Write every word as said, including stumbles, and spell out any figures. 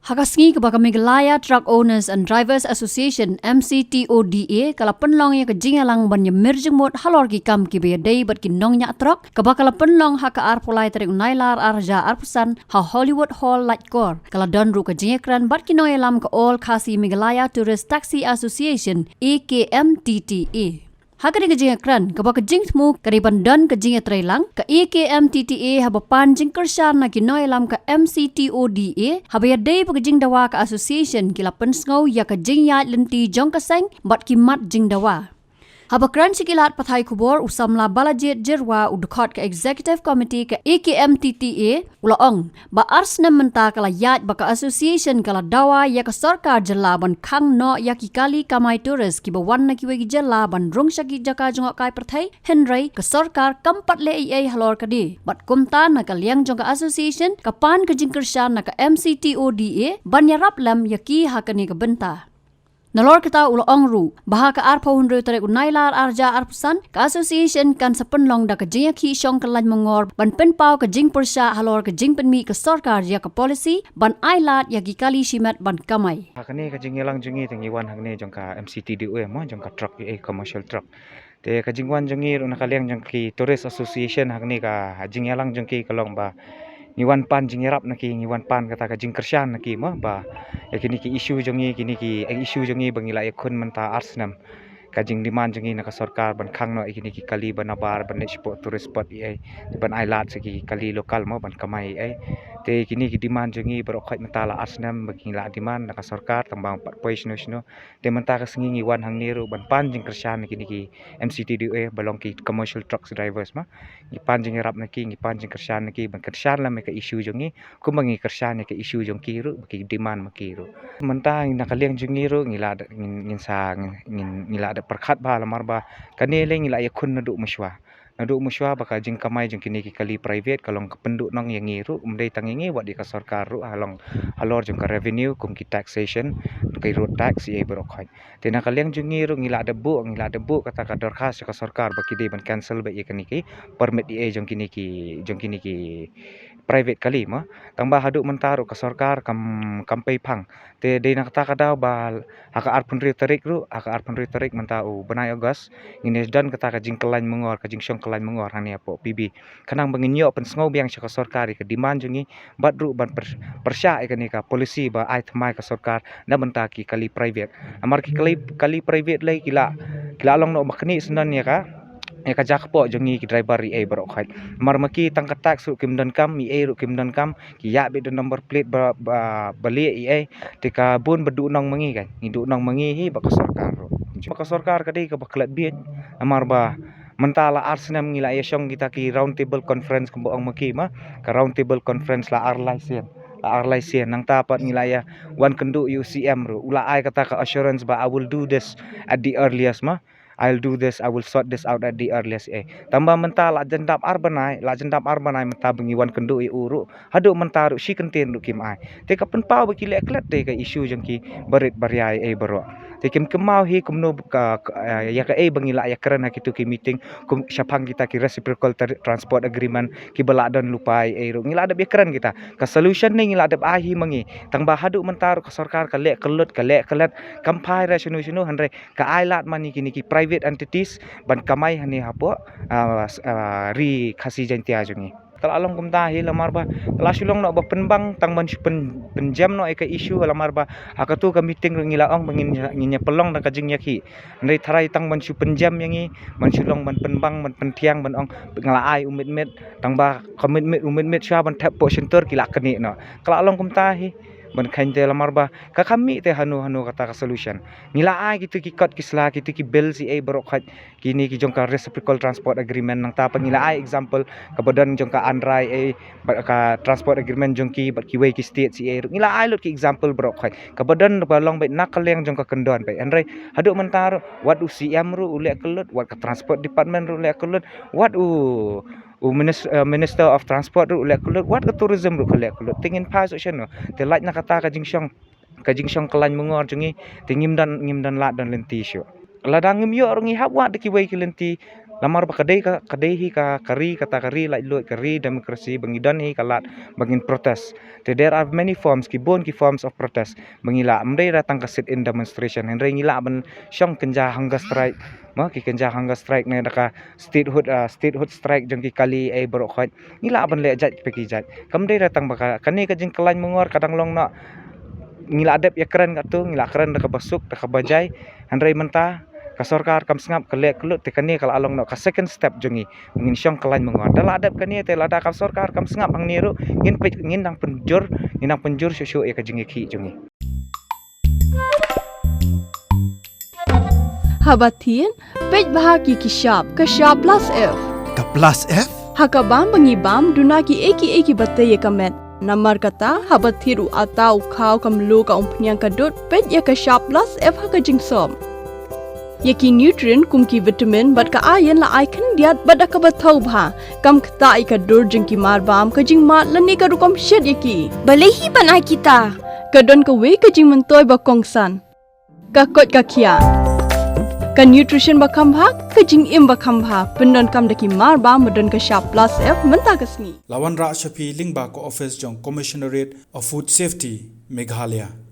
Ha ka sngi kaba ka Meghalaya Truck Owners and Drivers Association, M C T O D A, ka la pynlong ïa ka jingïalang ban ïamir jingmut halor ki kam kiba ïadei bad ki nongñiah trok, kaba ka la pynlong ha ka arphew lai tarik u Nailar ar hajar arphew san ha Hollywood Hall, Laitkor. Ka la don ruh ka jingïakren bad ki nongïalam ka All Khasi Meghalaya Tourist Taxi Association, A K M T T A. Ha kane ka jingïakren, kaba ka jingthmu ka dei ban don ka jingïatreilang, ka A K M T T A haba pan jingkyrshan na ki nongïalam ka M C T O D A, haba ïadei bad ka jingdawa ka association, ki la pynsngew ïa ka jingïaid lynti jong ka seng bad ki mat jingdawa. Haba kren sha ki lad pathai khubor, u samla Balajied Jyrwa, u dkhot ka Executive Committee ka A K M T T A, u la ong ba ar snem mynta ka la ïaid ba ka association ka la dawa ïa ka sorkar jylla ban khang noh ïa ki kali kamai tourist kiba wan na kiwei ki jylla ban rung sha ki jaka jngohkai pyrthei, hynrei ka sorkar kam pat leh ei ei halor kane. Bad kumta, na ka liang jong ka association, ka pan ka jingkyrshan na ka M C T O D A ban ïarap lem ïa ki ha kane ka bynta. Nalor kata, u la ong ruh ba ha ka arphew hynriew tarik u Nailar ar hajar arphew san, ka association kan sa pynlong da ka jingïakhih shong kyllain mongor ban pynpaw ka jingpyrshah halor ka jingpynmih ka sorkar ïa ka policy ban ailad ïa ki kali shimet ban kamai. Ha kane ka jingïalang jong ngi te ngi wan hangne jong ka M C T D O A mo, jong ka truck, eh, commercial truck. Te ka jingwan jong ngi ruh na ka liang jong ki Tourist Association hangne, ka jingïalang jong ki ka long ba ngi wan pan jingïarap na ki, ngi wan pan kata ka jingkyrshan na ki mo, ba ïa kine ki issue jong ngi, kine ki, eh, issue jong ngi ba ngi la ïakhun mynta ar snem. Ka jingdemand jong ngi na ka sorkar ban khang noh ïa kine ki kali ba nabar ban leit shapoh tourist spot, eh, ban ailad sha ki kali local mo ban kamai, eh. Te kine ki demand jong ngi baroh khoit mynta la ar snem ba ngi la demand na ka sorkar tang ba ym pat poi shano shano. Te mynta ka sngi ngi wan hangne ruh ban pan jingkyrshan na kine ki M C T D O A ba long ki commercial trucks drivers mo. Ngi pan jingïarap na ki, ngi pan jingkyrshan na ki ban kyrshan lem ïa ka issue jong ngi, kumba ngi kyrshan ïa ka issue jong ki ruh ba ki demand ma ki ruh. Mynta na ka liang jong ngi ruh ngi la da, ngin, ngin sa, ngin, ngin, ngi la da pyrkhat bha, namar ba kane lei ngi la ïakhun naduh mynshuwa. Naduh mynshuwa ba ka jingkamai jong kine ki kali private ka long ka pynduhnong ïa ngi ruh, ym dei tang ïa ngi, wat ïa ka sorkar ruh, halong, halor jong ka revenue kum ki taxation, ki road tax, ïa baroh khoit. Te na ka liang jong ngi ruh ngi la dep buh, ngi la dep buh kata ka dorkhas sha ka sorkar ba ki dei ban cancel beit ïa kine ki permit ïa jong kine ki, jong kine ki private kali mo. Tang ba haduh mynta ruh ka sorkar kam, kam pei phang. Te dei na kata ka daw ba ha ka arphew hynriew tarik ruh, ha ka arphew hynriew tarik mynta u bnai August, ngin ïa don kata ka jingkyllain mongor, ka jingshong kyllain mongor hangne hapoh P B. Khnang ba ngin ïoh pynsngew biang sha ka sorkar ïa ka demand jong ngi, bad ruh ban pyr-, pyrshah ïa kane ka policy ba ai thymmai ka sorkar na bynta ki kali private. Namar ki kali, kali private lei ki la, ki la long noh ba knieh syndon ïa ka, ïa ka jakpoh jong ngi ki driver ïa baroh khoit. Namar ma ki tang ka tax ruh kim donkam, ïa ruh kim donkam, ki ïa beit da number plate ba, ba, ba lieh ïa. Te ka bun ba duhnong ma ngi kan, ngi duhnong ma ngi hi bad ka sorkar ruh. Bad ka sorkar ka dei kaba klet bieit, namar ba mynta la ar snem ngi la ïa shong kita ki round table conference kumba ong ma ki mo, ka round table conference la ar lai sien, la ar lai sien. Nangta pat ngi la ïa wan kynduh ïa u C M ruh, u la ai kata ka assurance ba, "I will do this at the earliest," mo. "I'll do this, I will sort this out at the earliest," eh. Tang ba mynta la jan dap ar bnai, la jan dap ar bnai mynta ba ngi wan kynduh ïa u ruh. Haduh mynta ruh shi kyntien ruh kim ai. Te ka pynpaw ba ki leh klet te ka issue jong ki barit baria ei baroh. Te kim kynmaw hi kumno ka, ka, eh, ïa kaei ba ngi la ïa kren ha kitu ki meeting, kum shaphang kita ki reciprocal tra-, transport agreement kiba la don lypa ei ruh. Ngi la dep ïa kren kita. Ka solution ne ngi la dep ai hi ma ngi. Tang ba haduh mynta ruh ka sorkar ka leh kyllut, ka leh klet, kam phai re shano shano, hynrei ka ai lad man ïa kine ki private entities ban kamai hangne hapoh, ah, s-, ah, ri Khasi Jaiñtia jong ngi. Ka la long kumta hi, lamar ba ka la shu long noh ba pynbang tang ban shu pyn-, pynjem noh ïa ka issue, lamar ba ha katu ka meeting ruh ngi la ong ba ngin, ngin ïa pynlong da ka jingïakhih. Hynrei tharai tang ban shu pynjem ïa ngi, ban shu long ban pynbang, ban pynthiang, ban ong nga la ai u mit mit, tang ba ka mit mit, u mit mit shuwa ban thep hapoh shyntur ki la knieh noh. Ka la long kumta hi. Ban kheiñ te lamar ba ka kham mih te hano hano kata ka solution. Ngi la ai kitu ki kot ki sla, kitu ki bill ïa ei baroh khoit, kine ki jong ka reciprocal transport agreement. Nangta pat ngi la ai example kaba don jong ka Andhra ïa ei, bad ka transport agreement jong ki bad kiwei ki state ïa ei ruh. Ngi la ai lut ki example baroh khoit kaba don, ba long beit na ka liang jong ka kyndon beit. Hynrei haduh mynta ruh, wat u C M ruh u leh kyllut, wat ka transport department ruh u leh kyllut, wat u u minis-, eh, Minister of Transport ruh u leh kyllut, wat ka tourism ruh ka leh kyllut. Te ngin phai shuh shano? Te lait na kata ka jingshong, ka jingshong kyllain mongor jong ngi, te ngim don, ngim don lad don lynti shuh. Lada ngim ïoh ruh ngi hap wad da kiwei ki lynti, Namar ba ka dei ka, ka dei hi ka, ka ri, kata ka ri laitluid, ka ri democracy, ba ngi don hi ka lad ba ngin protest. Te there are many forms, ki bun ki forms of protest ba ngi lah. Ym dei da tang ka sit-in demonstration, hynrei ngi lah ban shong kynja hunger strike, mo, ki kynja hunger strike ne da ka statehood, ah, statehood strike jong ki kali ei baroh khoit. Ngi lah ban leh jait pa ki jait. Kam dei da tang ba ka, kane ka jingkyllaiñ mangor ka dang long noh. Ngi lah dep ïakren katto, ngi lah kren da kaba suk, da kaba jai. Hynrei mynta ka sorkar kam sngap, ka leh kyllut, te kane ka lah long noh ka second step jong ngi. Ngin shong kyllaiñ mangor. Da lah dep kane te lada ka sorkar kam sngap hangne ruh, ngin peit, ngin nang pynjur, ngin nang pynjur shuh shuh ïa ka jingïakhih jong ngi. Haba thied, peit bha ki ki shap, ka shap plus F. Ka plus F? Ha ka bam ba ngi bam, duna ki ei ki ei ki ba tei ïa ka met. Namar kata, haba thied u atta, u khaw, ka mluh, ka umphniang, ka dud, peit ïa ka shap plus F ha ka jingsop. Ïa ki nutrient kum ki vitamin bad ka iron la ai khyndiat bad da kaba thaw bha. Kam ktah ïa ka dur jong ki marbam, ka jingmad lane ka rukom shet ïa ki. Balei hi ban ai kita? Ka don kawei ka jingmyntoi ba kongsan. Ka koit ka khiah. Ka nutrition ba kham bha, ka jingim ba kham bha. Pyndonkam da ki marbam ba don ka shap plus F mynta ka sngi. La wanrah sha phi lyngba ka office jong Commissionerate of Food Safety, Meghalaya.